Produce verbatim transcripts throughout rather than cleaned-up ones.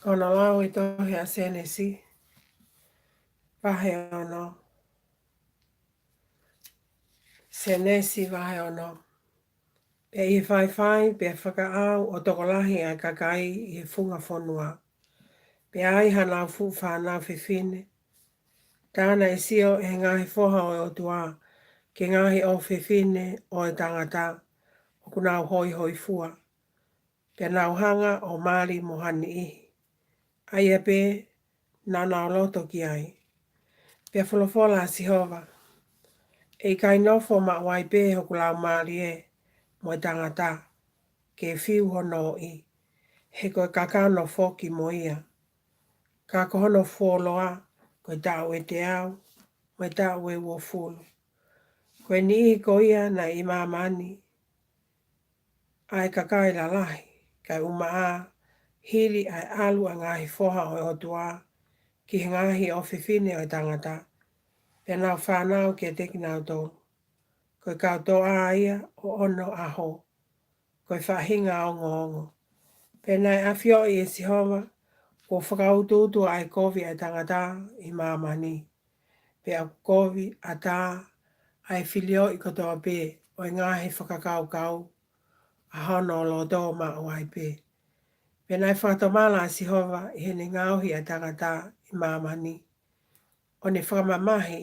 Ko hono lau ʻi he tohi ʻa Sēnesi, vahe ono. Sēnesi vahe ono. Pea ʻi he faifai, pea fakaʻau ʻo tokolahi ʻa e kakai ʻi he funga fonua. Pea ai hanau fuʻu fānau fefine. Tā naʻe sio ʻe he ngaahi foha ʻo e ʻOtua ki he ngaahi ʻofefine ʻo e tangata ʻoku nau hoihoifua. Pea nau hanga ʻo mali mo ha niʻihi, ʻa ia pē naʻa nau loto ki ai. Pea folofola ʻa Sihova, ʻE ʻikai nofo maʻu ai pē hoku laumālie mo e tangata, ke fiu hono ʻi, he ko e kakano foki mo ia. Ka ko hono fuoloa, ko e taʻu ʻe teau, mo e taʻu ʻe uofulu. Ko e niʻihi ko ia naʻe ʻi māmani, ʻa e kakai lalahi, kae ʻumaʻā, hili ʻa e ʻalu ʻa e ngaahi foha ʻo e ʻOtua ki he ngaahi ʻofefine ʻo e tangata, pea nau fānau kiate kinautolu. Ko e kau toʻa ia ʻo onoʻaho ʻaho, ko e faʻahinga ongoongo. Pea naʻe ʻafioʻi ʻe Sihova, kuo fakautuutu ʻa e kovi ʻa e tangata ʻi māmani. Pea ʻoku kovi ʻatā ʻa e filioʻi kotoa pē ʻo e ngaahi fakakaukau ʻa hono loto maʻu ai pē. Pea naʻe fakatomala ʻa Sihova ʻi heʻene ngaohi ʻa e tangata ʻi māmani, ʻo ne fakamamahi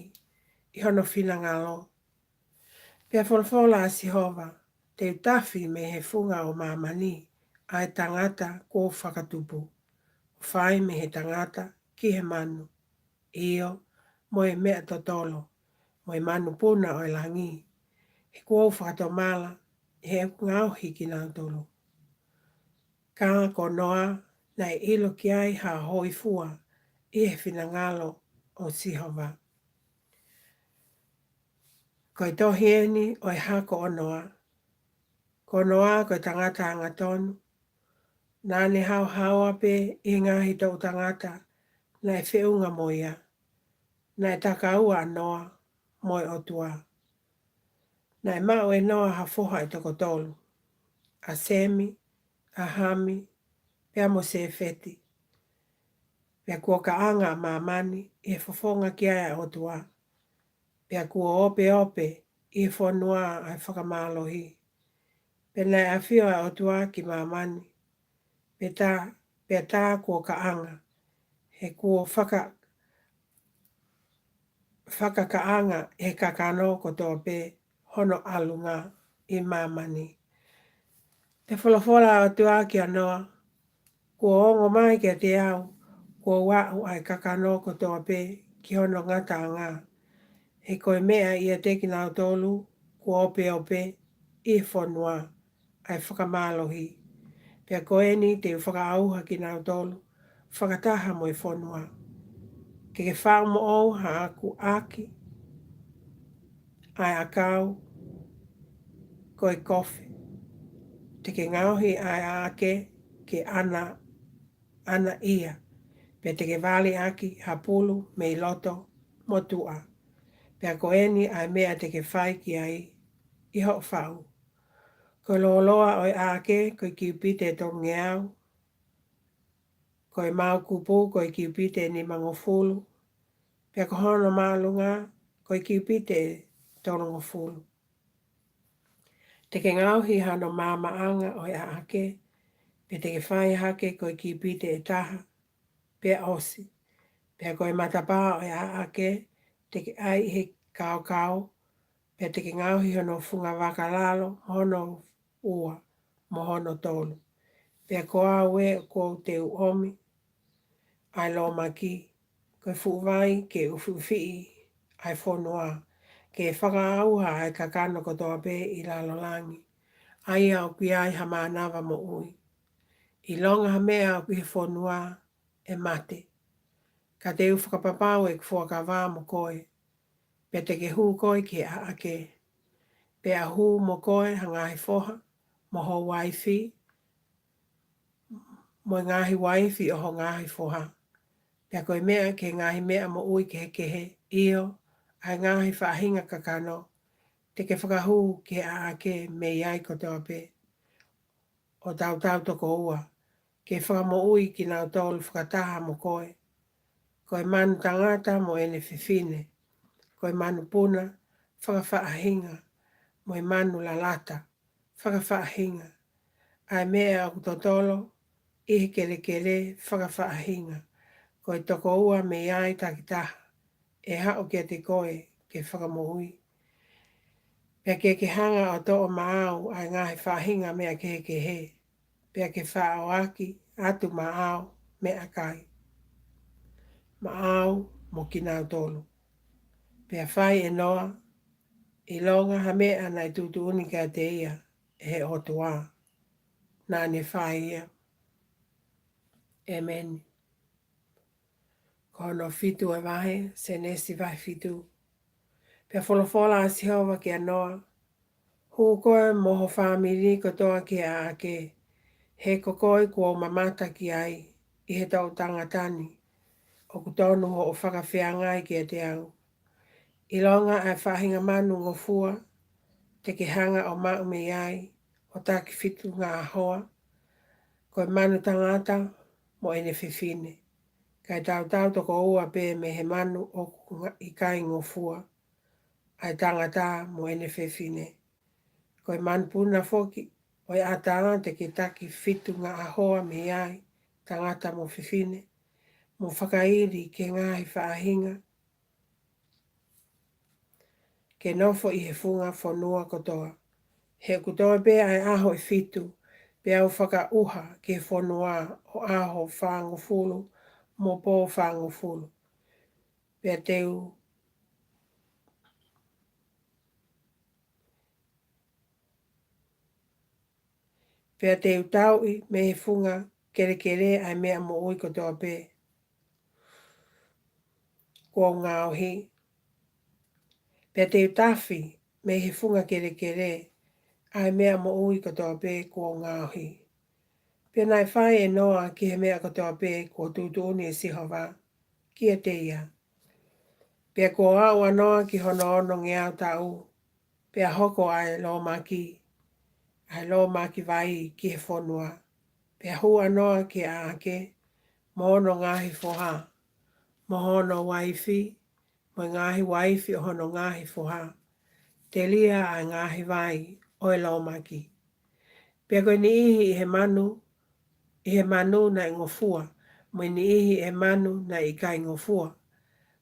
ʻi hono finangalo. Pea folofola ʻa Sihova, Te u tafi mei he funga ʻo māmani ʻa e tangata kuo u fakatupu, ʻo fai mei he tangata ki he manu, ʻio, mo e meʻa totolo, mo e manupuna ʻo e langi, he kuo u fakatomala ʻi heʻeku ngaohi kinautolu. Ka ko Noa naʻe ʻilo ki ai ha hoifua ʻi he finangalo ʻo Sihova. Ko e tohi eni ʻo e hako ʻo Noa. Ko Noa ko e tangata angatonu. Naʻa ne haohaoa pē ʻi he ngaahi toʻu tangata naʻe feʻunga mo ia. Naʻe takaua ʻa Noa mo e ʻOtua. Naʻe maʻu ʻe Noa ha foha ʻe toko tolu, ʻa Semi, ʻa Hami, pea mo Sēfeti. Pea kuo kaʻanga ʻa māmani ʻi he fofonga ki ai ʻa e ʻOtua. Pea kuo opeope ʻi he fonua ʻa e fakamālohi. Pea naʻe ʻafio ʻa e ʻOtua ki māmani. Pea tā, pea tā kuo kaʻanga, he kuo faka, fakakaʻanga ʻe he kakano kotoa pē hono ʻalunga ʻi māmani. Pea folofola ʻa e ʻOtua kia Noa, Kuo ongo mai kiate au, kuo u aʻu ʻa e kakano kotoa pē ki hono ngataʻanga. He ko e meʻa ʻiate kinautolu kuo opeope ʻi he fonua ʻa e fakamālohi. Pea ko eni te u fakaʻauha kinautolu fakataha mo e fonua. Ke ke faʻu moʻou haʻaku ʻaki ʻa e ʻakau ko e kofe. Te ke ngaohi ʻa e ʻaʻake ke ʻana, ʻana ia. Pea te ke vali ʻaki ha pulu mei loto mo tuʻa. Pea ko eni ʻa e meʻa te ke fai ki ai ʻi hoʻo faʻu. Ko e lōloa ʻo e ʻaʻake ko e kiupite ʻe tolungeau. Ko e maokupu ko e kiupite ʻe nimangofulu. Pea ko hono māʻolunga ko e kiupite ʻe tolungofulu. Te ke ngaohi hano maamaʻanga ʻo e ʻaʻake, pea te ke fai hake ko e kiupite ʻe taha, pea ʻosi. Pea ko e matapā ʻo e ʻaʻake, te ke ʻai ʻi he kaokao, pea te ke ngaohi hono funga vakalalo, hono ua, mo hono tolu. Pea ko au ē ʻoku ou te u ʻomi ʻa e lōmaki, ko e fuʻu vai ke ʻufiʻufiʻi ʻa e fonua, ke fakaʻauha ʻa e kakano kotoa pē ʻi lalo langi, ʻa ia ʻoku ʻi ai ha mānava moʻui. ʻIlonga ha meʻa ʻoku ʻi he fonua ʻe mate. Ka te u fakapapau ʻeku fuakava mo koe, pea te ke hū koe ki he ʻaʻake. Pea hū mo koe ha ngaahi foha, mo ho uaifi, mo e ngaahi uaifi ʻo ho ngaahi foha. Pea ko e meʻa ki he ngaahi meʻa moʻui kehekehe, ʻio, ʻa e ngaahi faʻahinga kakano, te ke fakahū ki he ʻaʻake mei ai kotoa pē, ʻo tautau toko ua, ke fakamoʻui kinautolu fakataha mo koe, ko e manu tangata mo ʻene fefine, ko e manupuna fakafaʻahinga, mo e manu lalata fakafaʻahinga, ʻa e meʻa ʻoku totolo ʻi he kelekele fakafaʻahinga, ko e tokoua mei ai takitaha ʻe haʻu kiate koe ke fakamoʻui. Pea ke ke hanga ʻo toʻo maʻau ʻa e ngaahi faʻahinga meʻa kehekehe, pea ke faʻoaki atu maʻau meʻakai maʻau mo kinautolu. Pea fai ʻe Noa, ʻilonga ha meʻa naʻe tuʻutuʻuni kiate ia ʻe he ʻOtua, naʻa ne fai ia. ʻEmeni. Ko hono fitu e vahe, Sēnesi vahe fitu. Pea folofola ʻa Sihova kia Noa, Hū koe mo ho fāmili kotoa ki he ʻaʻake, he ko koe kuo u mamata ki ai ʻi he toʻu tangata ni, ʻoku tonu hoʻo fakafeangai kiate au. ʻIlonga ʻa e faʻahinga manu ngofua te ke hanga ʻo maʻu mei ai ʻo taki fitungaʻa hoa, ko e manu tangata mo ʻene fefine, kae tautau toko ua pē mei he manu ʻoku nga-, ʻikai ngofua, ʻa e tangata mo ʻene fefine. Ko e manupuna foki ʻo e ʻatā te ke taki fitungaʻa hoa mei ai, tangata mo fefine, mo fakaili ki he ngaahi faʻahinga, ke nofo ʻi he funga fonua kotoa. He ʻoku toe pē ʻa e ʻaho ʻe fitu, pea u fakaʻuha ki he fonua ʻo ʻaho fāngofulu mo pō fāngofulu. Pea te u, pea te u tauʻi mei he funga kelekele ʻa e meʻa moʻui kotoa pē kuo u ngaohi. Pea te u tafi mei he funga kelekele ʻa e meʻa moʻui kotoa pē kuo u ngaohi. Pea naʻe fai ʻe Noa ki he meʻa kotoa pē kuo tuʻutuʻuni ʻe Sihova kiate ia. Pea kuo aʻu ʻa Noa ki hono onongeau taʻu, pea hoko ʻa e lōmaki, ʻa e lōmaki vai ki he fonua. Pea hū ʻa Noa ki he ʻaʻake, mo hono ngaahi foha, mo hono uaifi, mo e ngaahi uaifi ʻo hono ngaahi foha, telia ʻa e ngaahi vai ʻo e lōmaki. Pea ko e niʻihi ʻi he manu, ʻi he manu naʻe ngofua, mo e niʻihi ʻi he manu naʻe ʻikai ngofua,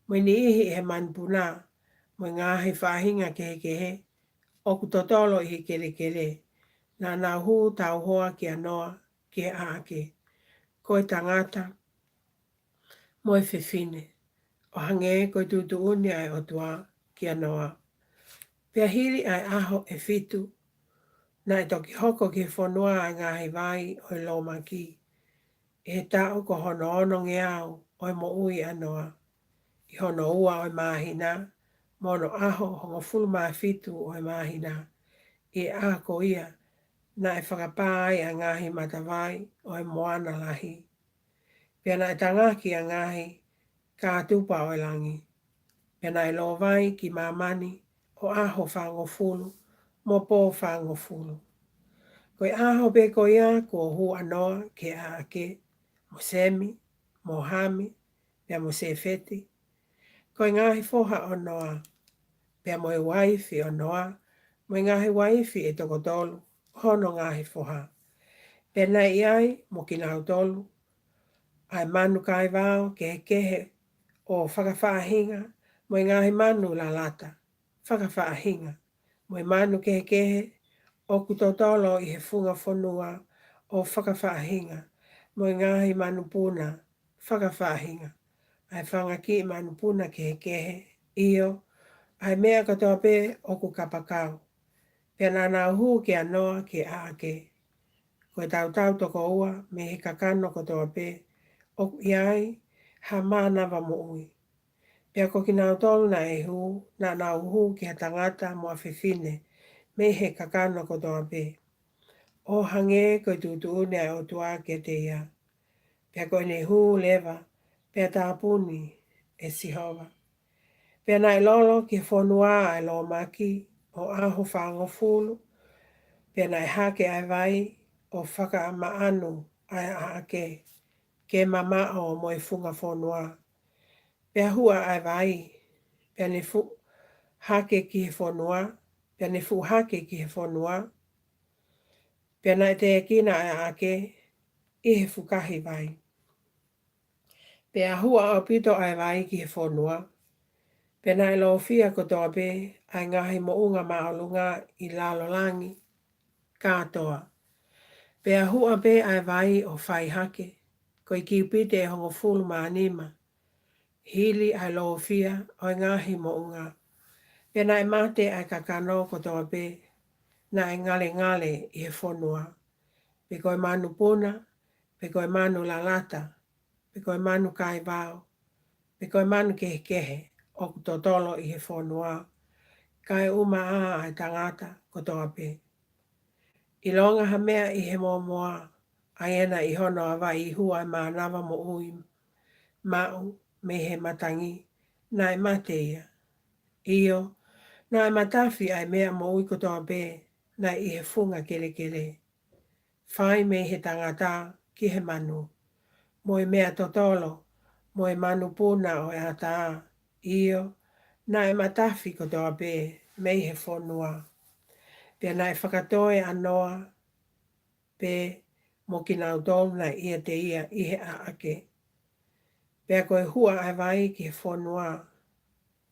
mo e niʻihi ʻi he manupuna, mo e ngaahi faʻahinga kehekehe ʻoku totolo ʻi he kelekele, naʻa nau hū tauhoa kia Noa ki he ʻaʻake, ko e tangata mo e fefine, ʻo hangē ko e tuʻutuʻuni ʻa e ʻOtua kia Noa. Pea hili ʻa e ʻaho ʻe fitu, naʻe toki hoko ki he fonua ʻa e ngaahi vai ʻo e lōmaki, ʻi he taʻu ko hono onongeau ʻo e moʻui ʻa Noa, ʻi hono ua ʻo e māhina, mo hono ʻaho hongofulu mā fitu ʻo e māhina, ʻi he ʻaho ko ia naʻe fakapā ai ʻa e ngaahi matavai ʻo e moana lahi. Pea naʻe tangaki ʻa e ngaahi kātupa ʻo e langi. Pea naʻe lōvai ki māmani ʻo ʻaho fāngofulu mo pō fāngofulu. Ko e ʻaho pē ko ia kuo hū ʻa Noa ki he ʻaʻake, mo Semi, mo Hami, pea mo Sēfeti, ko e ngaahi foha ʻo Noa, pea mo e uaifi ʻo Noa, mo e ngaahi uaifi ʻe toko tolu ʻo hono ngaahi foha. Pea naʻe ʻi ai mo kinautolu ʻa e manu kaivao kehekehe ʻo fakafaʻahinga, mo e ngaahi manu lalata fakafaʻahinga, mo e manu kehekehe ʻoku totolo ʻi he funga fonua ʻo fakafaʻahinga, mo e ngaahi manupuna fakafaʻahinga, ʻa e fanga kiʻi manupuna kehekehe, ʻio, ʻa e meʻa kotoa pē ʻoku kapakau. Pea naʻa nau hū kia Noa ki he ʻaʻake, ko e tautau toko ua mei he kakano kotoa pē ʻoku ʻi ai ha mānava moʻui. Pea ko kinautolu naʻe hū, naʻa nau hū ki ha tangata mo ha fefine mei he kakano kotoa pē, ʻo hangē ko e tuʻutuʻuni ʻa e ʻOtua kiate ia. Pea ko ʻene hū leva, pea tāpuni ʻe Sihova. Pea naʻe lolo ki he fonua ʻa e lōmaki ʻo ʻaho fāngofulu, pea naʻe hake ʻa e vai ʻo fakamaʻanu ʻa e ʻaʻake ke mamaʻo mo e funga fonua. Pea huʻa ʻa e vai, pea ne fuʻu hake ki he fonua, pea ne fuʻu hake ki he fonua, pea naʻe tēkina ʻa e ʻaʻake ʻi he fukahi vai. Pea huʻa ʻaupito ʻa e vai ki he fonua, pea naʻe lōfia kotoa pē ʻa e ngaahi moʻunga māʻolunga ʻi lalo langi kātoa. Pea huʻa pē ʻa e vai ʻo fai hake, ko e kiupite ʻe hongofulu mā nima, hili ʻa e lōfia ʻo e ngaahi moʻunga. Pea naʻe mate ʻa e kakano kotoa pē naʻe ngalengale ʻi he fonua, pe ko e manu puna, pe ko e manu lalata, pe ko e manu kaivao, pe ko e manu kehekehe ʻoku totolo ʻi he fonua, kae ʻumaʻā ʻa e tangata kotoa pē. ʻIlonga ha meʻa ʻi he mōmoa, ʻa ia naʻe ʻi hono avaʻi ʻi huʻa ʻa e mānava moʻui maʻu mei he matangi, naʻe mate ia. ʻIo, naʻe matafi ʻa e meʻa moʻui kotoa pē naʻe ʻi he funga kelekele, fai mei he tangata ki he manu, mo e meʻa totolo, mo e manu puna ʻo e ʻatā, ʻio, naʻe matafi kotoa pē mei he fonua. Pea naʻe fakatoe ʻa Noa pē mo kinautolu naʻe ʻiate ia ʻi he ʻaʻake. Pea ko e huʻa ʻa e vai ki he fonua,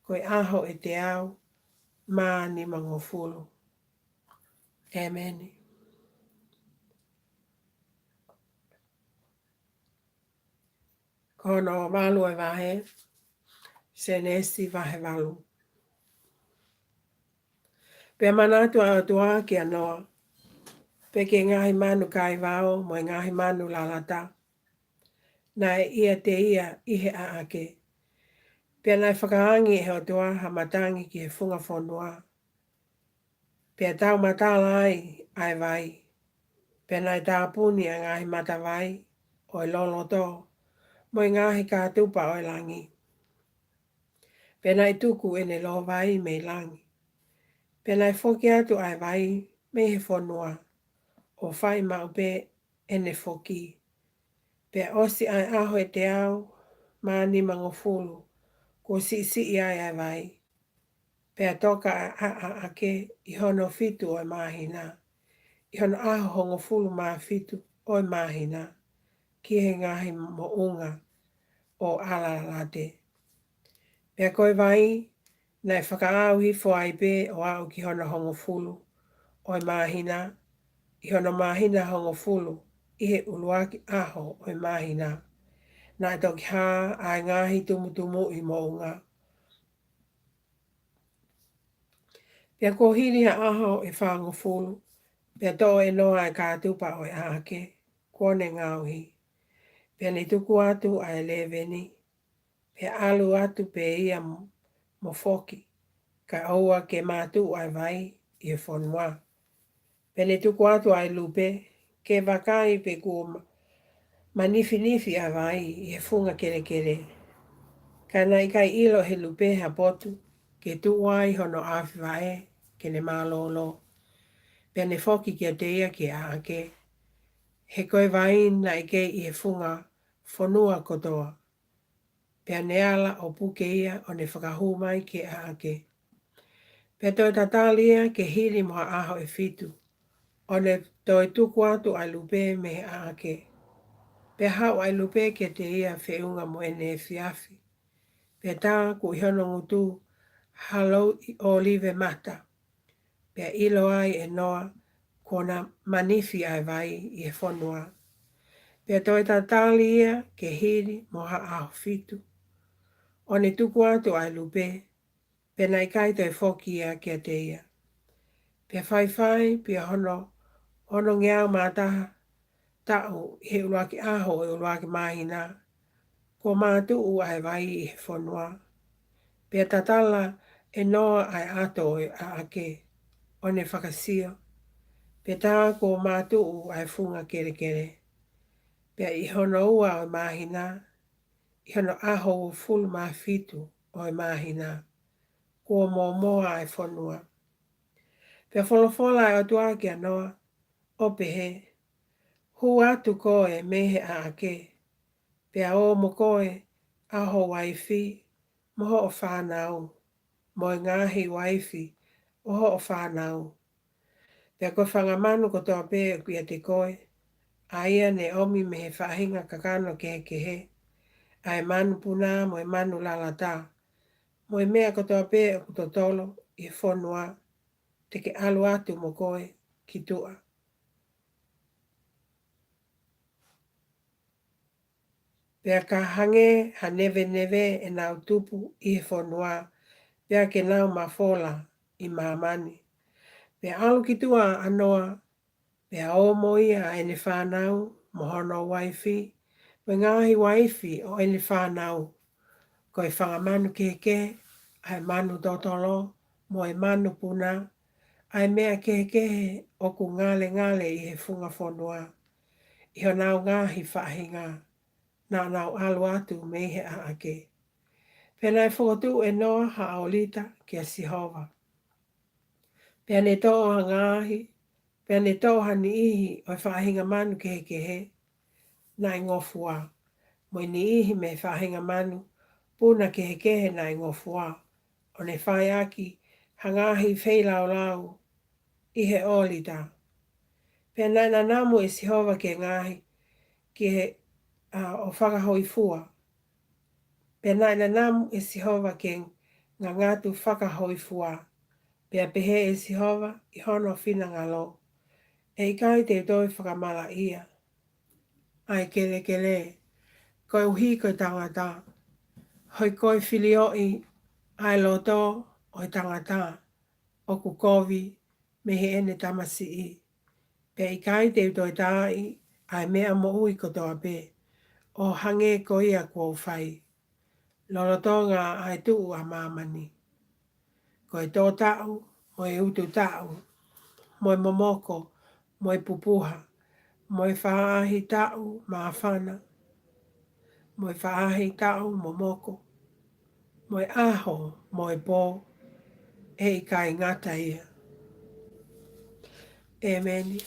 ko e ʻaho ʻe teau mā nimangofulu. ʻĒmeni. Ko hono valu ʻo e vahe, Sēnesi vahe valu. Pea manatu ʻa e ʻOtua kia Noa, pe ki he ngaahi manu kaivao mo e ngaahi manu lalata naʻe ʻiate ia ʻi he ʻaʻake. Pea naʻe fakaangi ʻe he ʻOtua ha matangi ki he funga fonua, pea taumatala ai ʻa e vai. Pea naʻe tāpuni ʻa e ngaahi matavai ʻo e loloto mo e ngaahi kātupa ʻo e langi. Pea naʻe tuku ʻene lōvai mei langi. Pea naʻe foki atu ʻa e vai mei he fonua, ʻo fai maʻu pē ʻene foki. Pea ʻosi ʻa e ʻaho ʻe teau mā nimangofulu kuo siʻisiʻi ai ʻa e vai, pea toka ʻa e ʻaʻake ʻi hono fitu ʻo e māhina, ʻi hono ʻaho hongofulu mā fitu ʻo e māhina, ki he ngaahi moʻunga ʻo ʻAlalate. Pea ko e vai naʻe fakaʻau hifo ai pē ʻo aʻu ki hono hongofulu ʻo e māhina, ʻi hono māhina hongofulu ʻi he ʻuluaki ʻaho ʻo e māhina, naʻe toki hā ʻa e ngaahi tumutumuʻi moʻunga. Pea kuo hili ha ʻaho ʻe fāngofulu, pea toʻo ʻe Noa ʻa e kātupa ʻo e ʻaʻake kuo ne ngaohi. Pea ne tuku atu ʻa e lēveni, pea ʻalu atu pē ia mo, mo foki, kae ʻoua ke mātuʻu ʻa e vai ʻi he fonua. Pea ne tuku atu ʻa e lupe, ke vakai pe kuo ma-, manifinifi ʻa e vai ʻi he funga kelekele. Ka naʻe ʻikai ʻilo ʻe he lupe ha potu ke tuʻu ai hono ʻaofivaʻe ke ne mālōlō. Pea ne foki kiate ia ki he ʻaʻake, he ko e vai naʻe kei ʻi he funga fonua kotoa. Pea ne ala ʻo puke ia ʻo ne fakahū mai ki he ʻaʻake. Pea toe tatali ia ke hili mo ha ʻaho ʻe fitu, ʻo ne toe tuku atu ʻa e lupe mei he ʻaʻake. Pea haʻu ʻa e lupe kiate ia feʻunga mo ʻene efiafi. Pea tā kuo ʻi hono ngutu ha louʻi ʻōlive mata. Pea ʻilo ai ʻe Noa kuo na manifi ʻa e vai ʻi he fonua. Pea toe tatali ia ke hili mo ha ʻaho fitu, ʻo ne tuku atu ʻa e lupe, pea naʻe ʻikai toe foki ia kiate ia. Pea faifai pea hono, hono ngeau mā taha taʻu ʻi he ʻuluaki ʻaho ʻo e ʻuluaki māhina, kuo mātuʻu ʻa e vai ʻi he fonua. Pea tatala ʻe Noa ʻa e ʻato ʻo e ʻaʻake, ʻo ne fakasio, pea tā kuo mātuʻu ʻa e funga kelekele. Pea ʻi hono ua ʻo e māhina, ʻi hono ʻaho uofulu mā fitu ʻo e māhina, kuo mōmoa ʻa e fonua. Pea folofola ʻa e ʻOtua kia Noa, ʻo pehē, Hū atu koe mei he ʻaʻake, pea ō mo koe, ʻa ho uaifi, mo hoʻo fānau, mo e ngaahi uaifi ʻo hoʻo fānau. Pea ko e fanga manu kotoa pē ʻoku ʻiate koe, ʻa ia ne ʻomi mei he faʻahinga kakano kehekehe, ʻa e manu puna mo e manu lalata, mo e meʻa kotoa pē ʻoku totolo ʻi he fonua, te ke ʻalu atu mo koe ki tuʻa. Pea ka hangē ha neveneve ʻenau tupu ʻi he fonua, pea ke nau mafola ʻi māmani. Pea ʻalu ki tuʻa ʻa Noa, pea ō mo ia ʻa ʻene fānau, mo hono uaifi, mo e ngaahi uaifi ʻo ʻene fānau. Ko e fanga manu kehekehe, ʻa e manu totolo, mo e manu puna, ʻa e meʻa kehekehe ʻoku ngalengale ʻi he funga fonua, ʻi honau ngaahi faʻahinga, naʻa nau ʻalu atu mei he ʻaʻake. Pea naʻe fokotuʻu ʻe Noa ha ʻōlita kia Sihova. Pea ne toʻo ha ngaahi, pea ne toʻo ha niʻihi ʻo e faʻahinga manu kehekehe naʻe ngofua, mo e niʻihi mei he faʻahinga manu puna kehekehe naʻe ngofua, ʻo ne fai ʻaki ha ngaahi feilaulau ʻi he ʻōlita. Pea naʻe nanamu ʻe Sihova ke ngaahi ki he, ʻa, ʻo fakahōifua. Pea naʻe nanamu ʻe Sihova ke ngangatu fakahōifua. Pea pehē ʻe Sihova ʻi hono finangalo, ʻE ʻikai te u toe fakamalaʻia ʻa e kelekele, koeʻuhi ko e tangata, he ko e filioʻi ʻa e loto ʻo e tangata ʻoku kovi mei heʻene tamasiʻi. Pea ʻikai te u toe taaʻi ʻa e meʻa moʻui kotoa pē, ʻo hangē ko ia kuo u fai lolotonga ʻa e tuʻu ʻa māmani. Ko e tōtaʻu, mo e ututaʻu, mo e momoko, mo e pupuha, mo e faʻahi taʻu māfana, mo e faʻahi taʻu momoko, mo e ʻaho, mo e pō, ʻe ʻikai ngata ia. ʻEmeni.